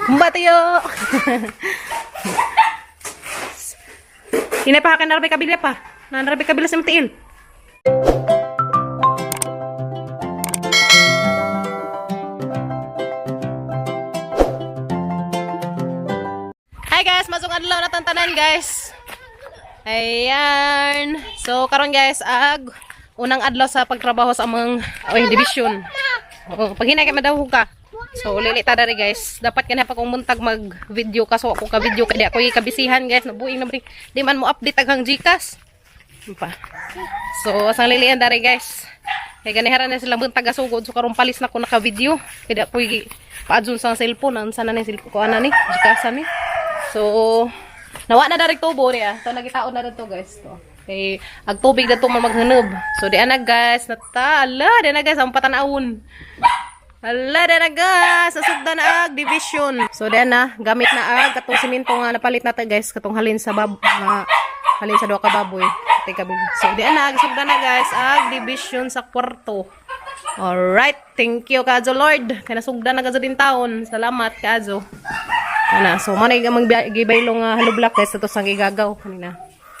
Kumba tayo. Hinay pa ka narabi kabilya pa. Narabi kabilya sa matiil. Hi guys, masuk adlaw na tantanan, guys. Ayan. So karon guys, ag unang adlaw sa pagtrabaho sa among oy division. Oo, pag hinay kay madawhog ka. So lili ta diri, guys. Dapat kanha pa kong muntag mag-video ka, so ako ka video kay di ako kabisihan, guys. Nabuing na di man mo update aghang GCash. Ano pa. So asang lilian dari, guys. Kay ganihara na sila buntag sugod, so karon palis na ko naka-video. Kay di ako paadson sa cellphone, unsa na ni cellphone ko ana ni GCash ni. So nawa na dari tubo niya. So nagitaon na dito, guys. To. Kay ag tubig dito man maghanob. So di ana guys, nata ala di ana guys ang patanawon. Ala di ana guys, sasugda na ag division. So di ana gamit na ag katong simento nga napalit nato, guys, katong halin sa bab nga halin sa duha ka baboy. Teka. So di ana sugda na guys ag division sa kwarto. Alright, thank you kaayo, Lord. Kay nasugda na kazo din taon. Salamat kaayo. Ana, so mo na yung gibaylo nga hollow block, guys, ato sang gigagaw kanina.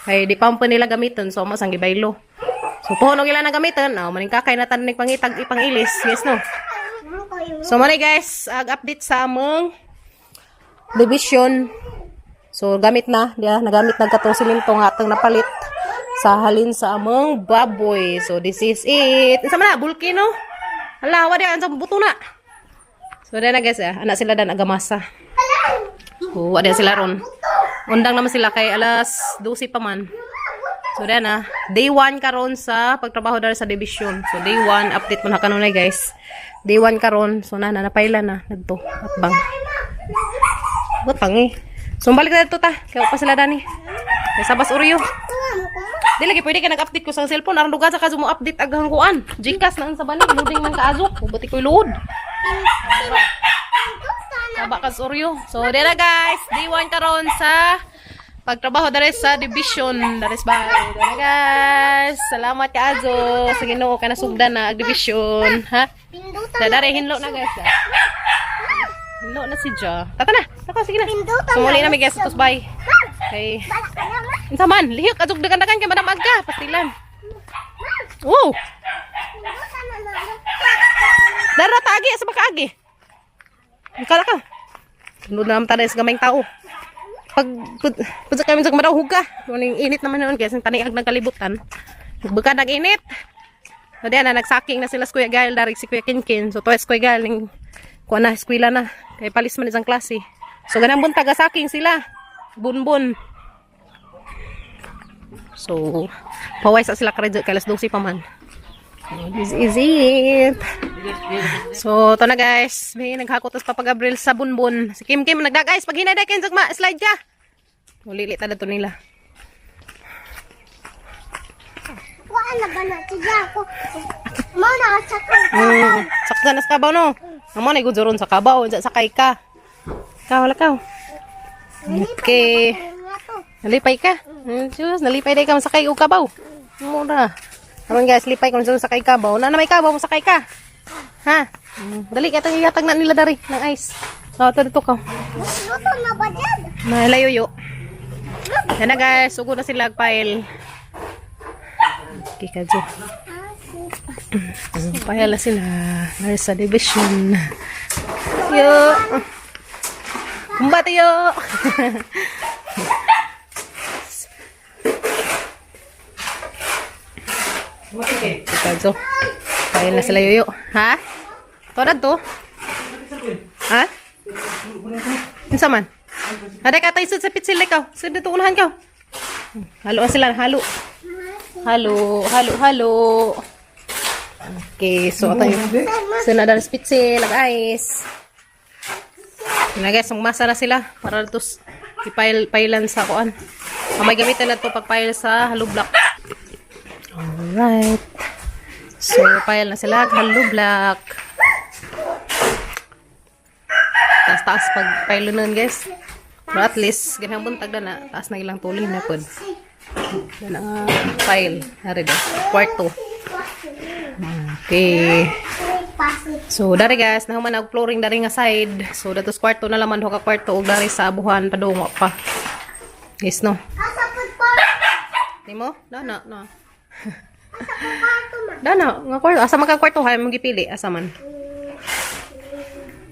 Kay di pa man po nila gamiton, so mo sang gibaylo. So puhon og ila na gamiton, oh, maning kakay na tanig pangitag ipangilis, yes no. So mo na guys, ag update sa among division. So gamit na, diya, nagamit na katong simento nga atong napalit sa halin sa among baboy. So this is it. Unsa man na bulkino? Hala, wa di ang buto na. So na guys, eh, anak sila dan agamasa. So, wala sila ron. Undang naman sila kay alas 12 pa man. So, dan na. Day 1 karon sa pagtrabaho dali sa division. So, day 1, update mo na kanunay, guys. Day 1 karon. So, na, na, napaila na. Nagto. Atbang. Butang eh. So, balik na dito ta. Kaya pa sila dani. Kay sabas Oreo. Di lagi pwede ka nag-update ko sa cellphone. Aron duga sa kaso mo update aghang kuan. Gcash na ang sa bani. Loading man kaazo. Buti ko'y load. Taba ka sa Oreo. So, di na guys. Day 1 karon sa pagtrabaho dere sa division. Dere sa bahay. Di na guys. Salamat kaayo. Sa Ginoo ka nasugdan na ag division. Ha? Pindutan. Da dare hinlo na, guys. Ah. Hinlo na si Jo. Tata na. Tako sige na. Pindutan So, muli na. na mi guys atos bye. Okay. Unsa man? Lihok adug dagan-dagan kay madam agka pastilan. Wow. Dara ta agi sa makaagi. Kala ka. Sunod na naman tayo sa gamayng tao. Pag pud pud sa kami sa madawhog ka. Muning init naman noon kaya sa taniag ng kalibutan. Nagbuka nag init. So diyan na nagsaking na sila sa Kuya Gael dari si Kuya Kinkin. So to Kuya Gael ning kuha na eskwela na kay palis man isang klase. So ganang buntag saking sila. Bunbun. So paway sa sila kredit kay alas 12 pa man. So, this is it. So, ito na guys. May naghakot tas Papa Gabriel sa bunbun. Si Kim Kim nagda guys. Pag hinay kay ma slide ka. Ulili ta to nila. Wala na ba na siya ako? Mo na sa Saktan na sa kabaw no. Amo na gud sa kabaw, unsa sakay ka. Kaw la kaw. Okay. Nalipay ka. Diyos, nalipay day ka masakay og kabaw. Mura. Karon guys, lipay ko sa sakay kabaw. Na na may kabaw masakay ka. Ha? Dali ka itong ihatag na nila dari ng ice. Oh, ito dito ka. Luto na ba dyan? Malayoyo. Yan na guys, sugo na sila file. Okay, kadyo. File na sila. Nasa division. Yo. Kumba tayo. Okay, kadyo. File na sila yoyo. Ha? Torad to? Ha? Unsa man? Ada ka tayo sa pitsil ikaw. Sud dito unahan ka. Halo sila, halo. Halo, halo, halo. Okay, so tayo. So na dal pitsil, guys. Na guys, masa na sila para to i-file pailan sa kuan. Ang may gamitin na to pag-file sa hollow block. Alright. So, file na sila hollow block. Taas-taas pag file nun guys. Pero at least, ganang buntag na na. Taas na ilang tuloy na pod. Yan ang file. Hari do. Kwarto. Okay. Pa. So dari guys, nahuman og flooring dari nga side. So datos kwarto na laman, duha ka kwarto ug dari sa abuhan padung wa pa. Guys, no. Asa pud kwarto? Nimo? Dana na. Asa pud kwarto, ma? Dana nga kwarto. Asa man ka kwarto hay mo gipili? Asa man?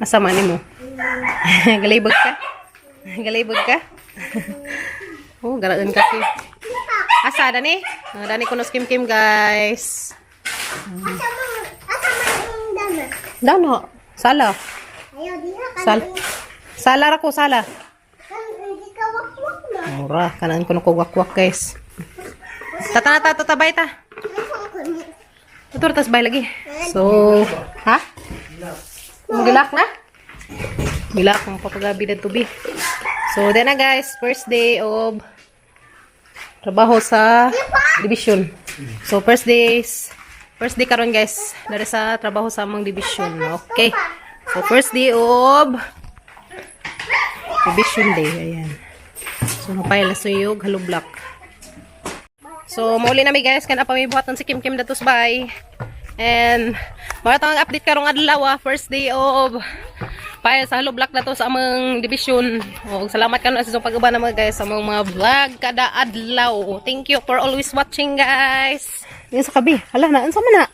Asa man nimo? Galibog ka? Galibog ka? Oh, garaan ka ki. Asa dani? Ah, dani kuno kim kim, guys. Asa man ang dana? Dana. Sala. Ayaw diha ka. Sala. Sala ra ko, sala. Kan hindi ka wakwak na. Mura, kanaan ko wakwak, guys. Tata na ta, tatabay ta. Tutur tas bay lagi. So, ha? Gilak na? Gilak ang papagabi na tubi. So, then na guys, first day of trabaho sa division. So, first day karon guys, dari sa trabaho sa among division. Okay. So, first day of division day. Ayan. So, napayla suyog, hollow block. So, mauli na mi guys, kana pa may buhatan si Kim Kim datos bay. And mao ang update karong adlaw, ah, first day of payal sa hollow block na to sa among division. O, salamat kano sa pag-uban mga guys sa among mga vlog kada adlaw. Thank you for always watching, guys. Yan sa kabi. Hala na, unsa man na?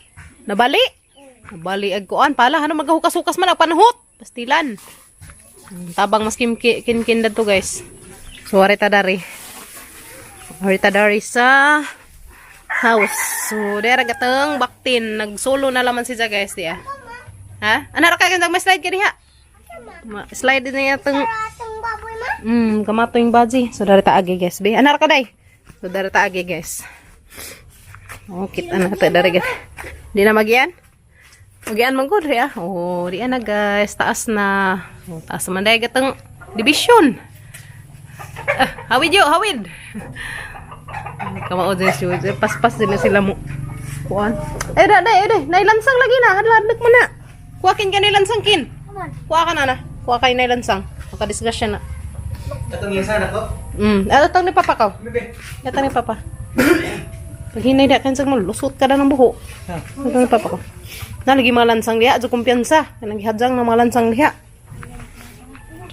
Nabali. Nabali ag kuan pala ano magahukas-hukas man ag panhot. Pastilan. Tabang mas kim kin kin to guys. So arita dari. Arita dari sa house. So dera gateng baktin nagsulo na laman siya guys diya. Ha? Ano ra kay may slide ka diha? Slide din niya teng Atong baboy, ma? Kamato yung baji. So dari ta agi guys. Be, ano ra ka day? So dari ta agi guys. Oh, kita na ta dari guys. Di na magian? Magian man gud ya. Oh, di na guys, taas na. Oh, taas man day gateng division. Ah, hawid yo, hawid. Kamao din siya. Paspas din na sila mo. Kuan. Eh, da, da, eh, da. Nailansang lagi na. Hadladlak mo na. Kuha kin ka nailansang kin. Kuha ka na na. Kuha kayo nailansang. Makadisgrasya na. Katong yung sana ko. Ano tang ni Papa ka? Bebe. Yata ni Papa. Pag hinay da kansag mo, lusot ka na ng buho. Ano ni Papa ko? Nalagi mga lansang diha, adyo kumpiyansa. Kanang gihadzang na mga lansang diha.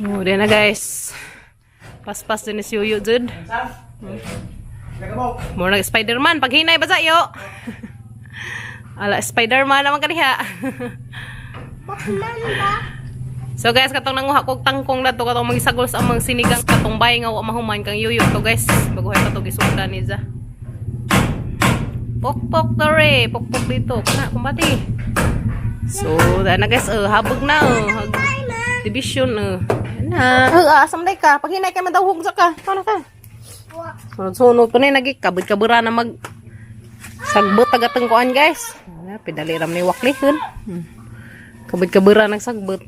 Oh, di na guys. Paspas din ni si Yuyu, jud. Nagamo. More nag Spider-Man. Pag hinay ba sa iyo? Ala, Spider-Man naman ka diha. Batman ba? So guys, katong nanguha kog tangkong na to, katong magisagol sa amang sinigang katong bay nga wa mahuman kang yuyo to guys. Baguhay pa to gisugda ni za. Pokpok dore, pokpok dito. Kana kumbati. So, na guys, habog na oh. Division Na. Asam day ka. Paghinay kay madawhog sa ka. Paano ka? Sunod-sunod pa ni nagi kabud-kabura na mag sagbot tagateng kuan guys. Wala, pidali ram ni waklihon. Kabud-kabura nagsagbot.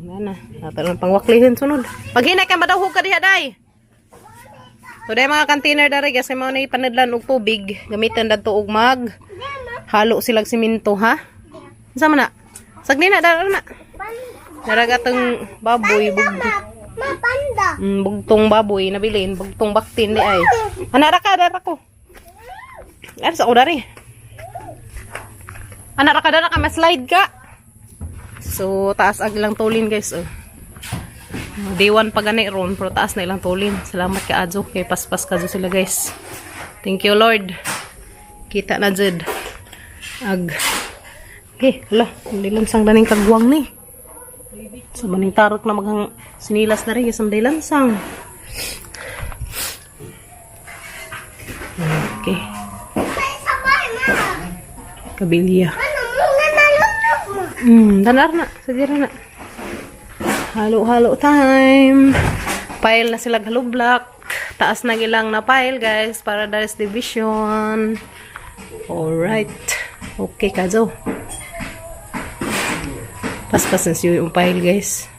Wala na. Nato lang pang waklihon sunod. Paghinay kay madawhog ka diha day. So day mga container dere guys, kay mao na ipanadlan og tubig, gamitan dadto og mag halo silag simento ha. Unsa man na? Sagni na dara na. Dara gateng baboy bug. Ma, panda. Bugtong baboy nabilin, bugtong baktin di ay. Anara ka, dara ko. Ano sa dari? Anara ka, dara ka, ma-slide ka. So, taas ag ilang tulin guys. Oh. Day 1 pa gani ron, pero taas na ilang tulin. Salamat ka Adzo, kay paspas ka sila guys. Thank you Lord. Kita na jud. Ag. Okay, hala, hindi lansang daning kagwang ni. Sa maning tarok na maghang sinilas na rin, isang day lansang. Okay, May sabay, ma. kabilya. Ano mo nga nalunok mo? Tanar na. Sige na. Halo-halo time. Pile na sila hollow block. Taas na ilang na pile, guys, para Paradise Division. Alright. Okay, kazo. Paspas na siya yung pile, guys.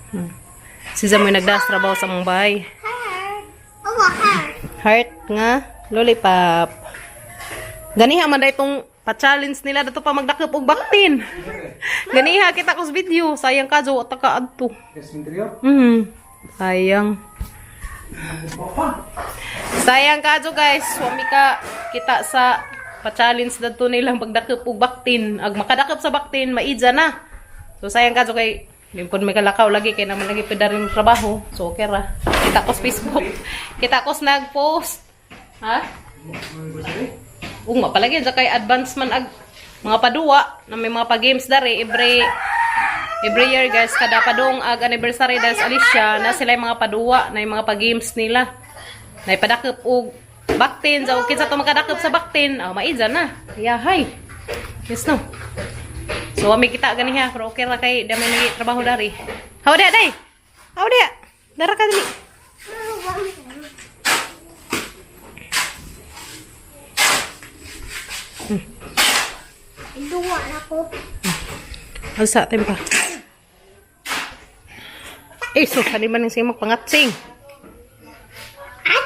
Si Zamoy nagdas trabaho sa mong bahay. Heart. Oh, heart. Heart nga lollipop. Ganiha man itong pa-challenge nila dato pa magdakop og baktin. Ganiha kita ko sa video, sayang ka jo ta ka adto. Yes, interior. Sayang. Sayang ka jo guys, wami ka kita sa pa-challenge dadto nilang pagdakop og baktin. Ag makadakop sa baktin, maidya na. So sayang ka so kay limpon may kalakaw lagi kay naman lagi pa rin trabaho. So okay ra. Kita ko sa Facebook. Kita ko sa nag-post. Ha? Ugma palagi sa kay advance man ag mga paduwa na may mga pa-games dari every year, guys, kada padung ag anniversary dahil sa Alicia na sila yung mga paduwa na yung mga pa-games nila. Na ipadakop og baktin so kinsa to makadakop sa baktin, oh, maidza na. Yahay. Yes no. So wa may kita gani ha, pero okay ra kay dami nagi trabaho dari. How dia day? How dia? Dara ka dali. Duwa na ko. Alsa tempa. Eh, so, kani man ang siya pangatsing.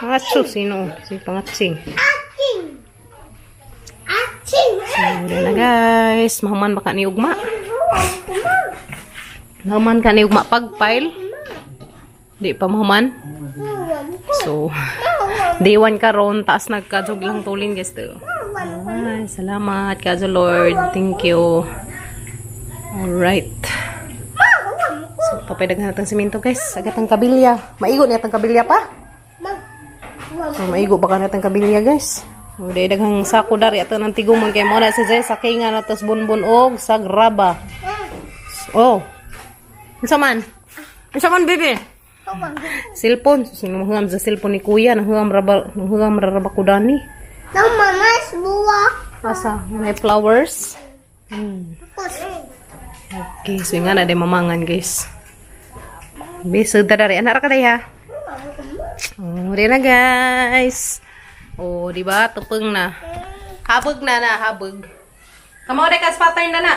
Pangatso, sino? Si pangatsing. Ating. Ating. So, wala na guys. Mahuman baka ni Ugma. Mahuman ka ni Ugma pagpile. Di pa mahuman. So, day one karon taas nagkadug lang tulin guys to. Ay, salamat ka Lord. Thank you. Alright. So, papay daghan natang simento guys. Agatang kabilya. Maigo niya tang kabilya pa. So, maigo baka natang kabilya guys. O, di daghang sako dari ato ng tiguman kay mo na sa Jay sa kinga na tas bunbun og sa graba. Oh. Unsa man? Unsa man, bebe? Cellphone. Sino mahungam sa cellphone ni kuya? Nahungam raba, nahungam raba ko dani. No, mama, buwa. Asa? May flowers. Okay, so nga na di mamangan guys. Bisod ta dari. Anak ra ka day ha. Oh, di na guys. Oh, di ba? Tupeng na. Habog na na, habog. Kamo day kas pattern na na.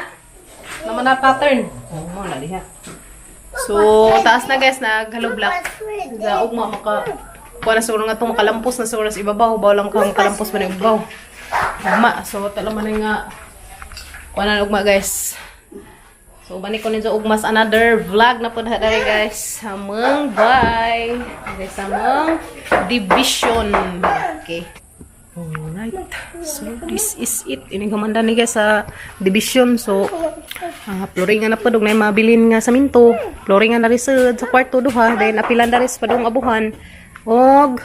Naman na pattern. Oh, mo na diha. So, taas na guys, nag hollow block. Sa ugma maka kuha na siguro nga itong makalampos na siguro sa ibabaw. Baw lang ka makalampos man yung ibabaw. Ugma. So, tala man nga kuha na ugma guys. So, balik ko ninyo ugmas another vlog na po na dali guys. Hamang bye. Guys, hamang division. Okay. Alright. So, this is it. Ining humanda ni guys sa division. So, flooring nga na po. Dug na yung mabilin nga sa minto. Flooring nga na rin sa kwarto duha. Then, apilan na rin sa padung abuhan. Og,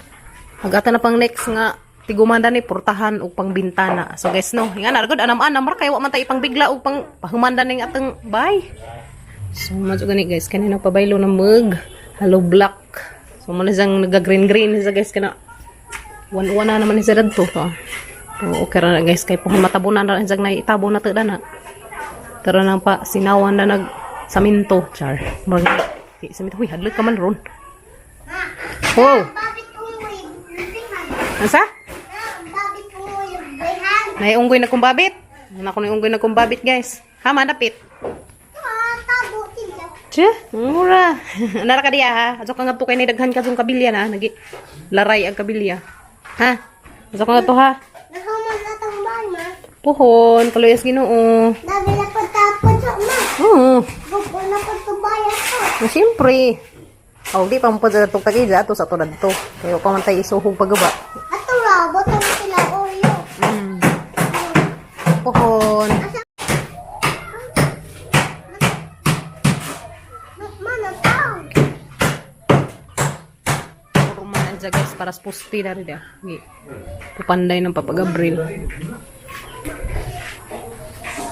agata na pang next nga tigumanda ni portahan og pangbintana. So guys no, nga na gud anam-anam ra kay wa man tay ipangbigla og pang pahumanda ning atong bay. So man gani guys, kani nagpabaylo na mug hollow block. So mo na siyang naga-green green sa guys kana. One-one na naman ni sa dadto to. So okay ra na guys kay pohon matabunan ra siyang naitabo na to na. Tara nang pa sinawan na nag saminto char. Murag di saminto huy hadlok ka man ron. Oh, Babit unggoy, bihan. asa? Babit unggoy, bihan. Naiunggoy na kumbabit. Ano ko unggoy na kumbabit, guys. Ha, manapit. Ah, tabo sila. Che, mura. Nara ka diya, ha? Aso ka nga to kay nidaghan ka tong kabilya na. Nagi laray ang kabilya. Ha? Aso ka nga to, ha? Nahuman na tong bay, ma. Puhon, kaluyas Ginoo. Dami na pagtapon sa ma. Oo. Buko na pagtubay ako. Oh, siyempre. Oh, di pa mo pa sa itong tagija ato sa tulad to. Kayo pa man tayo isuhog pagaba. Ato ra, botong sila oyo. Puhon. Asa? Mana tao? Puro man ang guys para sa pusti na rin ah. Gi. Pupanday ng papagabril.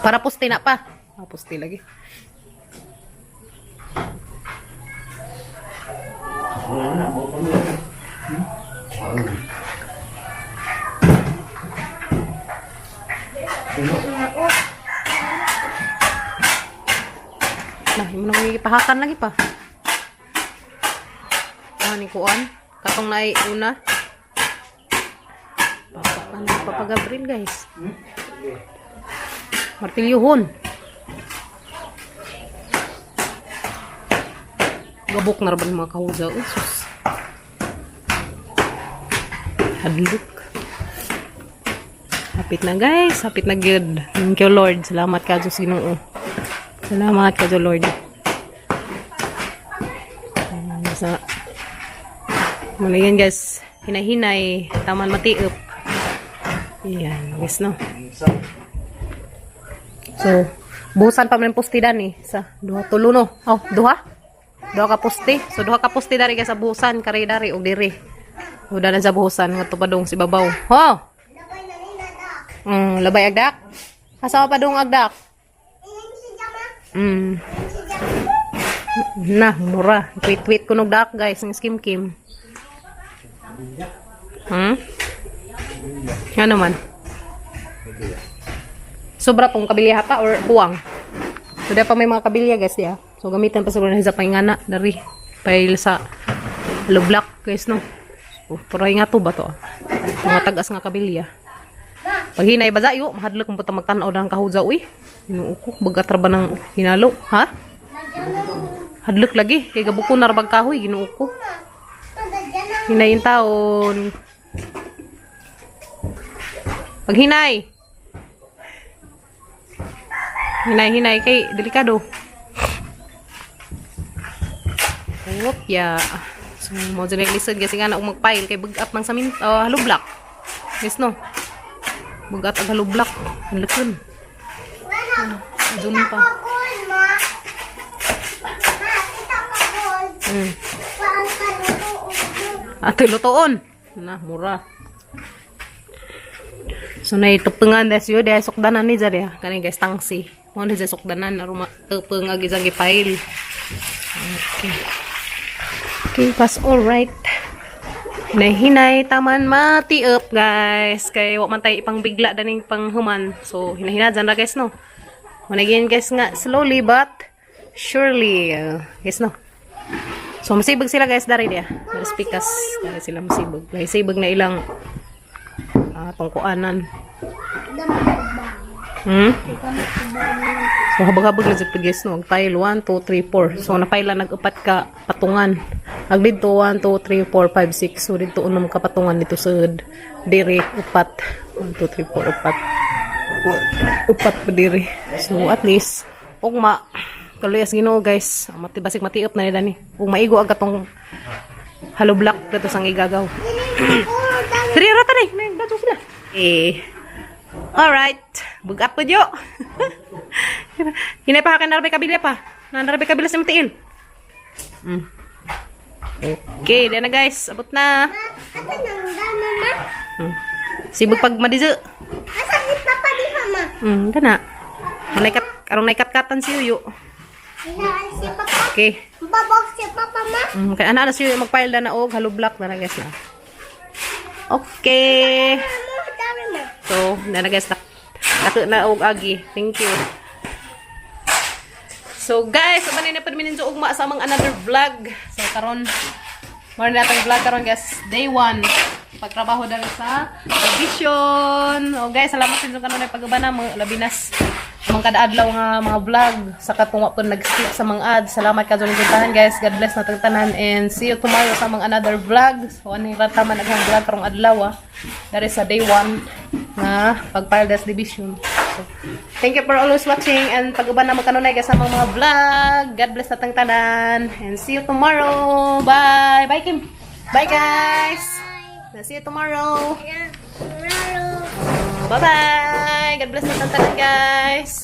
Para pusti na pa. Ah, pusti lagi. Nah, imo na kong ipahakan lagi pa. Ah, ni kuan. Katong naay una. Papa, ano, papagabril guys. Martilyuhon. Gabok na ra ba ng mga kahuza? Oh, sus. Hadlok. Hapit na guys. Hapit na good. Thank you Lord. Salamat ka Diyos Ginoo. Salamat ka Diyos Lord. Ayan, sa muna yan guys. Hinahinay. Taman matiup. Ayan guys no. So, Buhusan pa man yung poste dani sa duha, tulo, no. Oh, duha. Duha ka poste. So duha ka poste dari guys sa buhusan kari dari og diri. Uda na sa buhusan ngadto pa dong si babaw. Ho. Labay na nila dak. Labay agdak. Asa pa dong agdak? Iyang siya ma. Iyang siya. Na, mura. Tweet-tweet ko nog dak guys, ng skim kim. Ano man? Sobra pong kabilya pa or kuwang? So, pa may mga kabilya guys diya. So, gamitan pa siguro na sa pangingana. Dari. Pail sa hollow block guys, no? So, pero nga to ba to, ah? Mga tagas nga kabilya. Pag hinay ba yo, mahadlok mo pa magtanaw ng kahuza, uy. Ginoo ko, bagat ra ba ng hinalo, ha? Hadlok lagi, kay gabuko na ra bag kahoy, Ginoo ko. Hinay yung taon. Pag hinay. Hinay, hinay, kay delikado. Whoop, yeah. So, mo dyan lisod kasi nga na magpile kay bug up ng samin, hollow block. Yes, no? Bugat ang hollow block. Ang lakon. Dun pa. Gold, ma. Ma, kita ko gold. Waan ka luto. Atoy lutoon. Na, mura. So, na itupungan des yun, dahil sukdanan ni Zari. Kani guys, tangsi. Mo ni dyan sukdanan, aruma tupeng agi dyan gipile. Okay. Okay, pas alright. Hinay-hinay, taman mati up guys. Kay wa man tayo ipang bigla daning panghuman. So, hinay-hinay dyan ra guys, no? Managin guys nga, slowly but surely. Guys, no? So, masibag sila guys dari dia. Dari speakers. Dari sila masibag. Dari sibag na ilang tungkuanan. So, habag-habag na dito guys, no? Pile 1, 2, 3, 4. So, napaila nag-upat ka patungan. Ag dito, 1, 2, 3, 4, 5, 6. So, dito unom ka patungan dito sa diri, upat. 1, 2, 3, 4, upat. Upat pa diri. So, at least, ugma, kaluyas Ginoo guys. Mati basig matiop na nila ni. Ug maigo ang katong hollow block dito sang igagaw. Diri ra tani, dato sila. Eh. Alright. Bugat po yo. Hinay pa ka narabe kabilya pa. Narabe kabilya sa matiil. Okay, di na guys. Abot na. Asa nang dama, ma? Sibog pag madizo. Asa si Papa di ma? Kana. Naikat karong naikatkatan si Yuyo. Ila si Papa. Okay. Babok si Papa, ma. Kay ana na si Yuyo magpile na og hollow block na na guys na. Okay. Mo dami, ma. So, na na guys, dako na og agi. Thank you. So guys, uban na pud mi ninyo ugma sa among another vlog. So karon mo na atong vlog karon guys, day 1. Pagtrabaho dali sa division. O guys, salamat sa inyong kanunay pag-uban na mga labinas mga kada adlaw nga mga vlog sa katong wa po nag-skip sa mga ads. Salamat ka dyan tanan guys. God bless natong tanan and see you tomorrow sa mga another vlog. So ani ra taman aghang vlog karong adlaw ah. Dari sa day 1 nga pag-file des division. So, thank you for always watching and pag-uban na mo kanunay guys sa mga vlog. God bless natong tanan and see you tomorrow. Bye. Bye Kim. Bye guys. See you tomorrow. Yeah. Tomorrow. Bye-bye. God bless natong tanan guys.